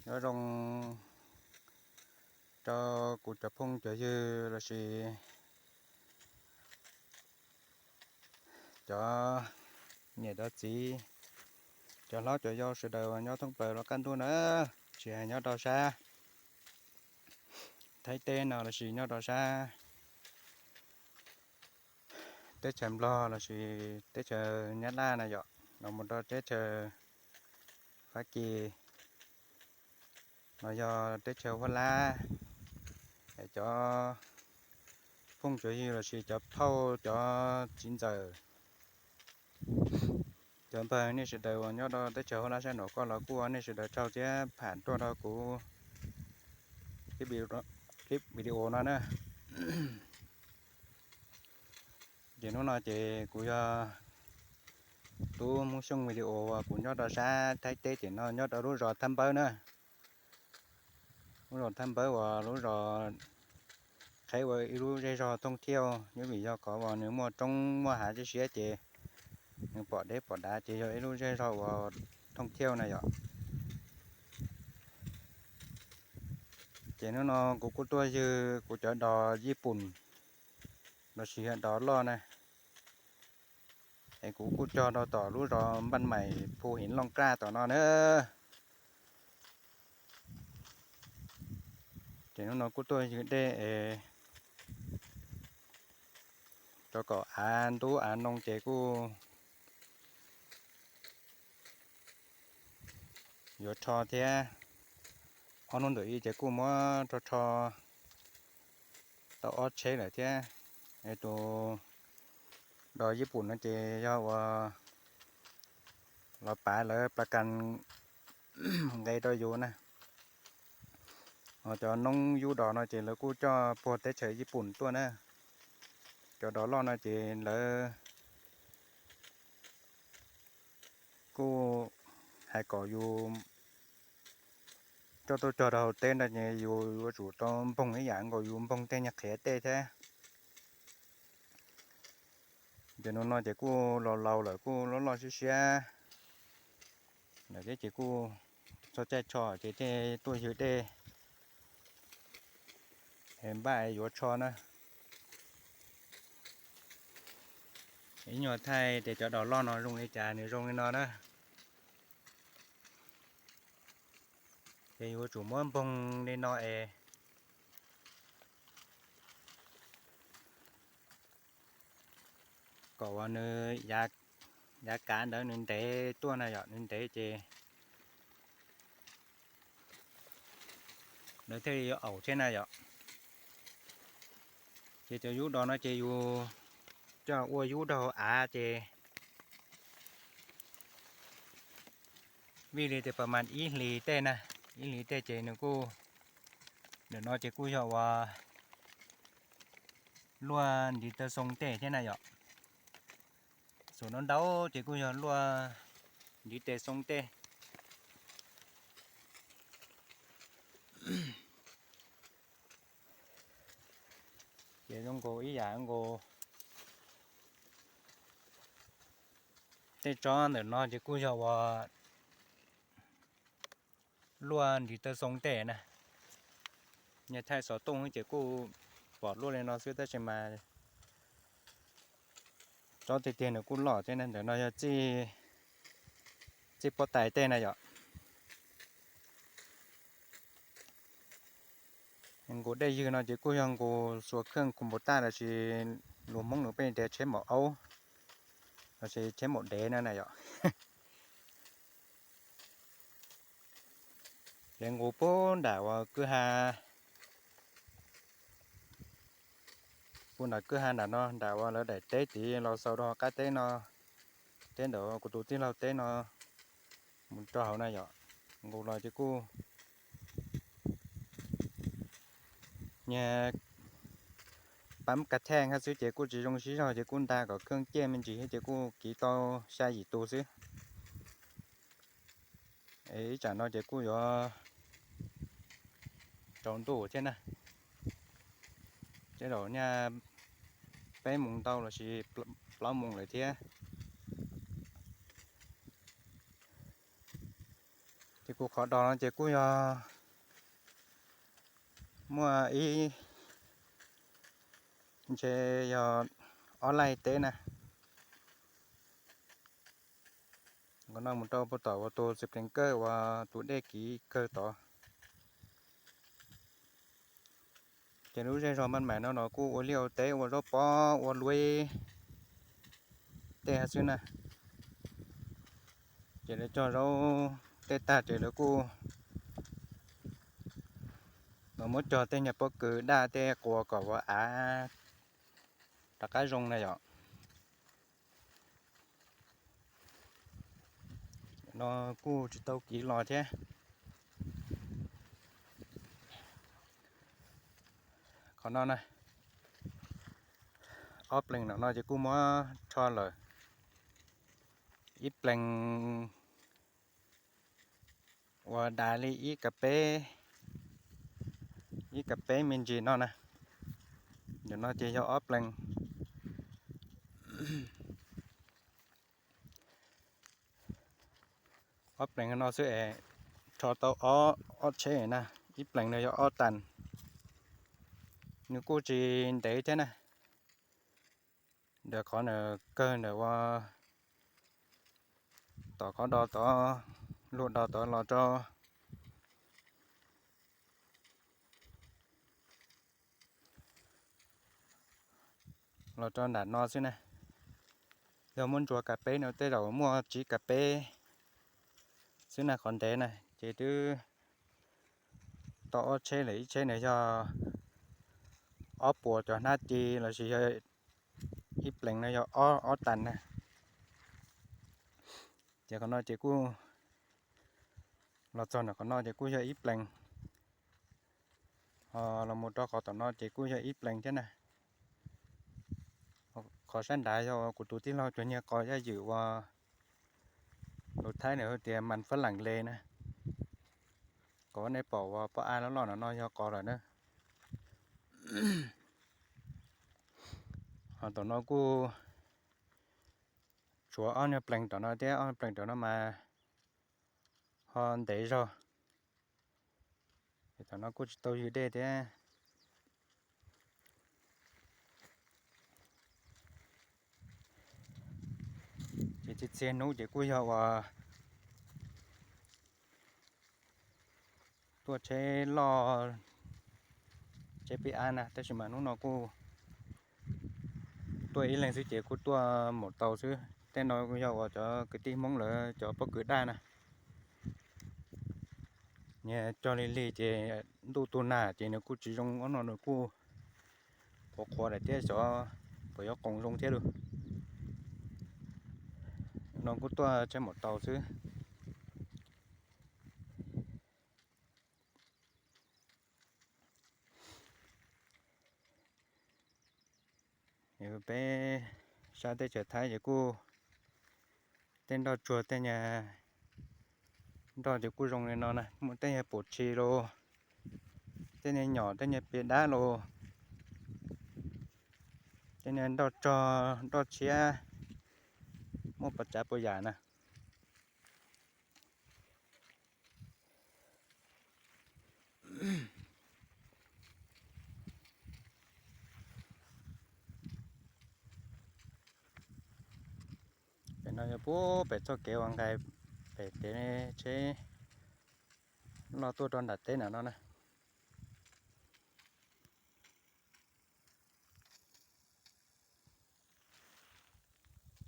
Nyob zoo rau kuv cov phooj cov ywg lossis cov niam cov txiv, cov hlob cov yau sawv daws uas nyob thoob plaws los kaj ntug na, tsis hais nyob rau sab Thaib teb no lossis nyob rau sab teb chaws Nplog lossis teb chaws Nyab Laj na yom, los mus rau teb chaws Fab Kis, los yog teb chaws Huab Lab, es cov phooj cov ywg lossis cov phauj cov txiv ntxawm, cov npawg nej sawv daws uas nyob rau teb chaws Huab Lab sab nraum koj los kuj ua nej sawv daws tsaug thiab pham tuaj rau kuv clip video no na. Ces hnub no ces kuv yog tub Hmoob Xyooj video uas kuv nyob rau sab Thaib teb ces no nyob rau lub zos Thab Npawb na. Lub zos Thab Npawb uas lub zos qheb ua ib lub zej zog thooj thiauj, nyob vim yog qhov uas nws muaj roob muaj hav siab siab ces nws pom deb pom dav ces yog ib lub zej zog uas thooj thiauj na yom. Ces hnub no kuv kuj tuaj ywg kuv cov dos Yij Pum lossis yog dos loj na, es kuv kuj cog rau tom lub zos Npaj Maim Phu Him Looj Kraj tom no na. Ces hnub no kuj tuaj ywg dej es rau kom av ntub av noo ces kuj yuav rho thiab. Ob hnub ntawm ib ces kuj muab rho rho tau ob tsheb lawm thiab. Es tus dos Yij Pum no ces yog uas los pav lawv plas kas nqe rau yus na. Ho cov noob yub dos no ces lawv kuj coj puag teb chaws Yij Pum tuaj na. Cov dos loj no ces lawv kuj hais kom yus coj tuaj cog rau hauv teb no ces yus yuav tsum tau npoog ib yam nkaus yus npoog tej nyuag qhiav tej thiab. Ces hnub no ces kuj laus laus lawm kuj loj loj siab siab lawm thiab ces kuj txog caij tsho ces thiaj tuaj ywg dej es npaj yuav tsho na. Ib nyuag thaij tias cov dos loj no zoo li cas nws zoo li no na. Ces yuav tsum muab npoog li no es kom uas nws yav kav ntawd nws ntev tuaj na yom, nws ntev ces lawv thiaj li yuav aum thiab na yom. Ces cov yub dos no ces yus coj ua yub rau hauv av ces vij li tias pas mas ib hlis tej na, ib hlis tej ces nws kuj, ntawm no ces kuj yog uas luaj ntiv taw xoo tej thiab na yom. Xum no ntau ces kuj yog luaj ntiv taw xoo tej. Ces zoo nkaus ib yam nkaus tej tsob ntawm no ces kuj yog uas luaj ntiv taw xoo tej na. Nyaj thaij xov tooj ces kuj pom luaj li no xwb tab sis mas tsob tiag tiag nws kuj loj thiab na. Ntawm no yog txij pob tais tej na yom. Nkaus dej ywg no ces kuj yog nkaus xuas kheej khuv npau taj lossis lus Hmoob nws pheej tias tsheb maum aub lossis tsheb maum dev no na yom. Ces nkaus puag nram uas kwj ha, puag nram kwj ha nram no, nram uas lawv daim teb tid los xaus rau qab teb no, teb ntawm kuv tus tij laug teb no mus rau hauv na yom. Nkaus los ces kuj nyag pab ka thej hab xwb ces kuj tsis zoo sib zog ces kuj nta kom kheej ciaj me ntsis thiab ces kuj kiv tau xya yim tus xwb. Es ib tsam no ces kuj yuav tsaus ntuj thiab na, tej zaum nyaj peb moos ntau lossis plaub moos lawm thiab. Ces kuv qhov do no ces kuj yog muaj ib, ntshe yog ob laij teb na. Qhov no mus rau puag tom uas tus txiv plees kawg uas tus dej kiv kawg tod. Ces lub zej zog maj mam no los kuj ua liaj ua teb ua zaub pob ua luab tej xwb na. Ces lawv cog zaub tej tag ces lawv kuj los muab cog tej nyuag pob kws daj tej quas kom ua av rov qab zoo na yom. No kuj tsis tau kiv los thiab. Qhov no na, ob plees no no ces kuj muab rho lawm. Ib plees uas dav li ib kas peb, ib kas peb me ntsis no na. Ntawm no ces yog ob plees. Ob plees no xwb es rho tau ob tsheb na. Ib plees no yog ob tas. Nws kuj tsis ntev thiab na. Ntawm qhov ntawm kawg ntawm ua tom qhov do tod, luag do tod los rau los rau nram no xwb na. Yog muab ntsuas kas peb no tej zaum muaj tsib kas peb xwb na, qhov ntev na ces twb tau ob tsheb lawm. Ib tsheb no yog ob puas cov hnab ci lossis yog ib plees no yog ob tas na. Ces qhov no ces kuj los txog ntawm qhov no ces kuj yog ib plees, ho los mus rau qhov tom no ces kuj yog ib plees thiab na. Qhov sab nrad yog kuv tus tij laug cov niag qos yaj ywm uas lus Thaib nws hu tias mas fab lam le na. Qhov nej pom uas pob av loj loj no no yog qos lawm na. Ho tom no kuj tshuav ob niag plees tom no thiab, ob niag plees tom no mas ho ntev zog. Tom no kuj tsis tau ywg dej thiab. Ces txhia txhia hnub ces kuj yog uas tuaj tsheb loj, tsheb pib ab na, tab sis mas hnub no kuj tuaj ib leeg xwb ces kuj tuaj maum taus xwb. Tej no yog uas cov kwv tij Hmoob lawv cov pob kws daj na. Nyias cog lig lig ces ntuj tu nag ces nws kuj tsis zoo, ob no nws kuj qhuav qhuav lawm thiab, xyov puas yuav qoos zoo thiab lauj. No kuj tuaj tsheb maum taus xwb. Peb sab teb chaws Thaib ces kuj tej nroj tsuag tej nyuag nroj ces kuj zoo li no na, muaj tej nyuag pum tshis los, tej nyuag nyom, tej nyuag pias dab los, tej nyuag nroj tsog nroj tshiab, muaj puas tsav puas yam na. Pem no yog pub pem txoj kev uas nqes pem kev tsheb loj tuaj rau nram teb nram no na.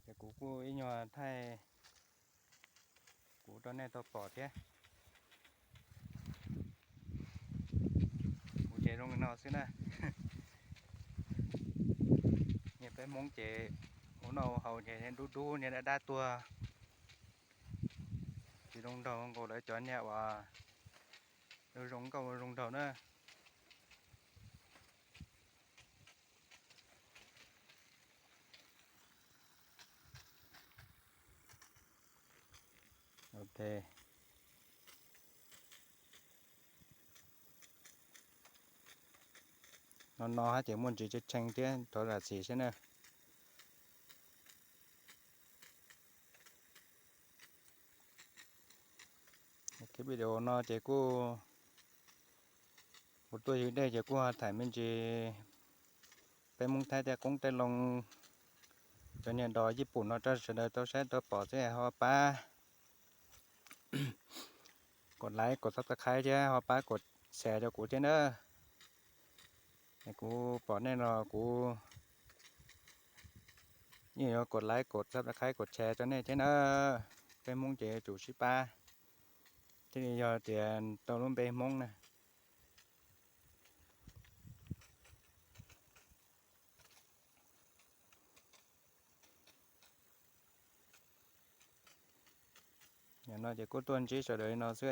Ces kuv kuj ib nyuag thaij kuv rau nej tau pom thiab. Kuv ces zoo li no xwb na. Niag peb Hmoob ces ua noj ua haus ces dub dub niag dab dab tuag, tsis zoo nraug nkaus lawv cov niag uas zoo nkauj zoo nraug na. Ok. No no hab ces muaj ntsis tshee tshee thiab, thov zam txim saib na. Ok, Video no ces kuj, kuv tuaj ywg dej ces kuj ho thaij me ntsis peb Hmoob Thaib tej qoob tej loo, cov niag dos Yij Pum no rau sawv daws tau saib tau pom xwb, ho pab kom like kom subscribe thiab ho pab kom share rau kuv thiab na. Kuv pom nej los kuv yeej yuav kom like kom subscribe kom share rau nej thiab na. Peb Hmoob ces yuav tsum sib pab thiaj li yog tias tau lub npe Hmoob na. Yog no ces kuj tuaj ntsib sawv daws li no xwb.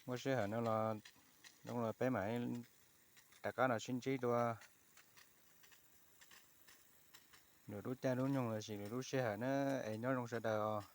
Muaj sij hawm no los, los peb mam rov qab los sib ntsib dua lwm lub caij lub nyoog lossis lwm lub sij hawm na. Es nyob zoo sawv daws os.